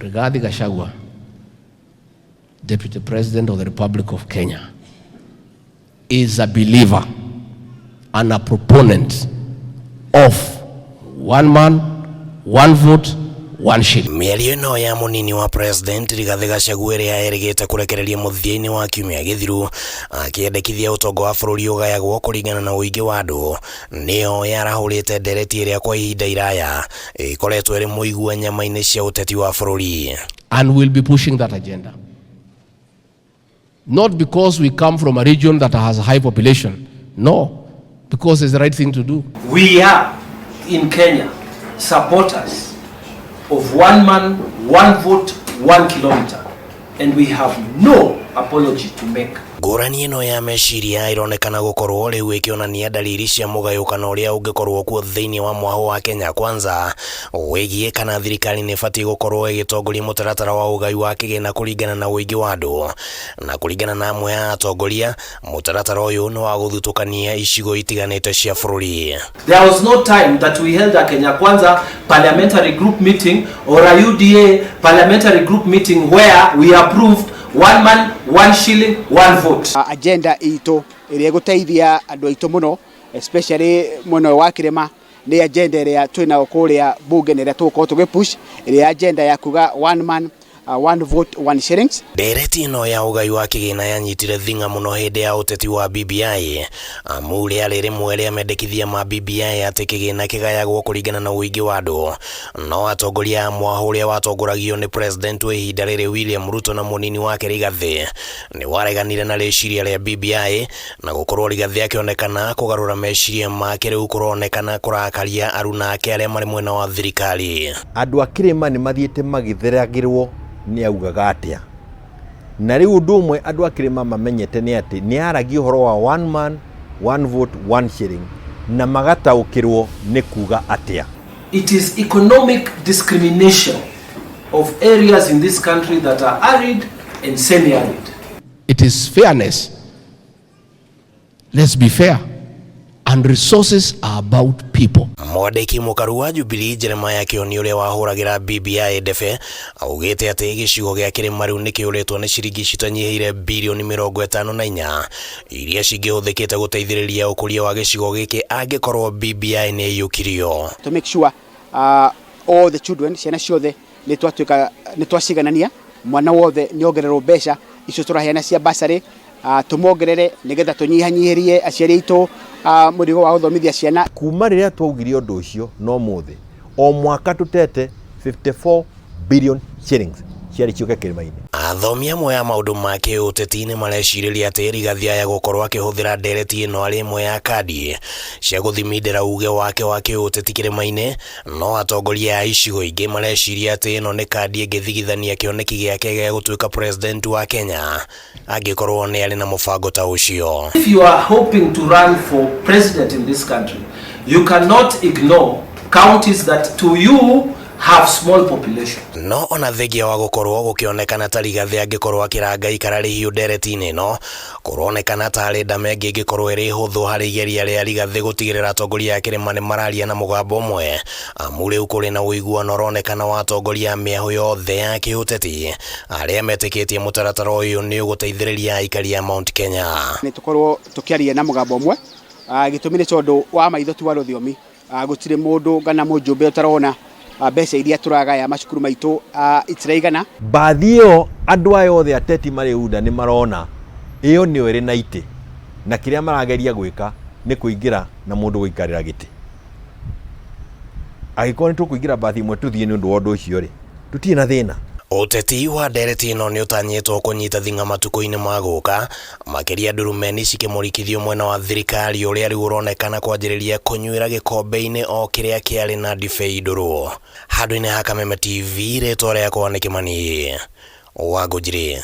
Rigathi Gachagua, Deputy President of the Republic of Kenya, is a believer and a proponent of one man, one vote, one shilling. Mĩario ĩno ya mũnini wa President Rigathi Gachagua ĩrĩa erĩgĩte kũrekereria mũthia-inĩ wa kiumia gĩthiru akĩendekithia ũtonga wa bũrũri ũgayagwo kũringana na ũingĩ wa andũ nĩyo yarahũrĩte ndereti ĩrĩa kwa ihinda iraya ĩkoretwo ĩrĩ mũigua nyama-inĩ cia ũteti wa bũrũri. And we'll be pushing that agenda. Not because we come from a region that has a high population. No, because it's the right thing to do. We are in Kenya supporters of one man, one vote, 1 kilometer, and we have no apology to make. Ngũrani ĩno ya meciria ĩronekana gũkorwo rĩu ĩkĩonania dalili cia mũgayũkano ũrĩa ũngĩkorwo kuo thĩinĩ wa mwaho wa Kenya Kwanza wĩgiĩ kana thirikari nĩ ĩbatiĩ gũkorwo ĩgĩtongoria mũtaratara wa ũgai wa kĩgĩna kũringana na ũingĩ wa andũ. Na kũringana na amwe a atongoria, mũtaratara ũyũ nĩ wa gũthutũkania icigo itiganĩte cia bũrũri. There was no time that we held a Kenya Kwanza parliamentary group meeting or a UDA parliamentary group meeting where we approved one man, one shilling, one vote. Agenda itũ ĩrĩa ĩgũteithia andũ aitũ mũno, especially mwena ũyũ wa kĩrĩma, nĩ agenda ĩrĩa twĩnayo kũrĩa bunge na ĩrĩa tũgũkorwo tũgĩ push, ĩrĩa agenda ya kuga one man, one vote, one shillings. Ndereti ĩno ya ũgai wa kĩgĩna yanyitire thing'a mũno hĩndĩ ya ũteti wa BBI, amu rĩarĩ rĩmwe rĩa mendekithia ma BBI atĩ kĩgĩna kĩgayagwo kũringana na ũingĩ wa andũ. No atongoria a mwaho ũrĩa watongoragio nĩ president wa ihinda rĩrĩ William Ruto na mũnini wake Rigathĩ nĩ wareganire na rĩciria rĩa BBI, na gũkorwo Rigathĩ akĩonekana kũgarũra meciria make rĩu kũronekana kũrakaria aruna ake arĩa marĩ mwena wa thirikari. Andũ a kĩrĩma nĩ mathiĩte magĩtheragĩrwo nĩ augaga atĩa, na rĩu ũndũ ũmwe andũ a kĩrĩma mamenyete nĩ atĩ nĩ aragia ũhoro wa one man, one vote, one shilling, na magataũkĩrwo nĩ kuga atĩa. It is economic discrimination of areas in this country that are arid and semi-arid. It is fairness. Let's be fair. And resources are about people. Mwandĩki mũkaru wa Jubilee Jeremiah Kĩoni, ũrĩa wahũragĩra BBI ndebe, augĩte atĩ gĩcigo gĩa kĩrĩma rĩu nĩ kĩũrĩtwo nĩ ciringi citanyihĩire birioni 54 iria cingĩhũthĩkĩte gũteithĩrĩria ũkũria wa gĩcigo gĩkĩ angĩkorwo BBI nĩ ĩiyũkirio. To make sure all the children, ciana ciothe, nĩ twatuĩka nĩ twaciganania, mwana wothe nĩ ongererwo mbeca icio tũraheana cia bursary, tũmongerere nĩgetha tũnyihanyihĩrie aciari aitũ mũrigo wa gũthomithia ciana. Kuma rĩrĩa twaugire ũndũ ũcio no mũthĩ o mwaka tũtete 54 billion shillings ciarĩ ciũke kĩrĩma-inĩ. Athomi amwe a maũndũ ma kĩũteti nĩ marecirĩria atĩ Rigathi aya gũkorwo akĩhũthĩra ndereti ĩno arĩ ĩmwe ya kandi cia gũthimindĩra uge wake wa kĩũteti kĩrĩma-inĩ, no atongoria a icigo ingĩ mareciria atĩ ĩno nĩ kandi ĩngĩthigithania kĩoneki gĩake gĩa gũtuĩka president wa Kenya angĩkorwo nĩ arĩ na mũbango ta ũcio. If you are hoping to run for president in this country, you cannot ignore counties that to you have small population. No ona thengia wa gũkorwo gũkĩonekana ta Rigathi angĩkorwo akĩranga ikara rĩhiũ ndereti-inĩ ĩno, kũronekana tarĩ ndama ĩngĩ ĩngĩkorwo ĩrĩ hũthũ harĩ igeria rĩa Rigathi gũtigĩrĩra atongoria a kĩrĩma nĩ mararia na mũgambo ũmwe, amu rĩu kũrĩ na ũiguano ũronekana wa atongoria a mĩahũ yothe ya kĩũteti arĩa metĩkĩtie mũtaratara ũyũ nĩ ũgũteithĩrĩria aikari a Mount Kenya. Nĩ tũkorwo tũkĩaria na mũgambo ũmwe. Gĩtũmi nĩ tondũ wa maitho ti wa rũthiomi. Gũtirĩ mũndũ kana mũjumbe ũtarona mbeca iria tũragaya macukuru maitũ itiraigana. Mbathi ĩyo andũ aya othe ateti marĩ UDA nĩ marona ĩyo nĩyo ĩrĩ na itĩ, na kĩrĩa marageria gwĩka nĩ kũingĩra na mũndũ gũikarĩra gĩtĩ. Angĩkorwo nĩ tũkũingĩra mbathi ĩmwe tũthiĩ nĩ ũndũ wa ũndũ ũcio rĩ, tũtirĩ na thĩna. Ũteti wa ndereti ĩno nĩ ũtanyĩtwo kũnyita thing'a matukũ-inĩ ma gũka, makĩria ndurumeni cikĩmũrikithio mwena wa thirikari ũrĩa rĩu ũronekana kwanjĩrĩria kũnyuĩra gĩkombe-inĩ o kĩrĩa kĩarĩ na ndibei ndũrũ. Handũ-inĩ ha Kameme TV, rĩtwa rĩakwa nĩ Kĩmani wa Ngũnjiri.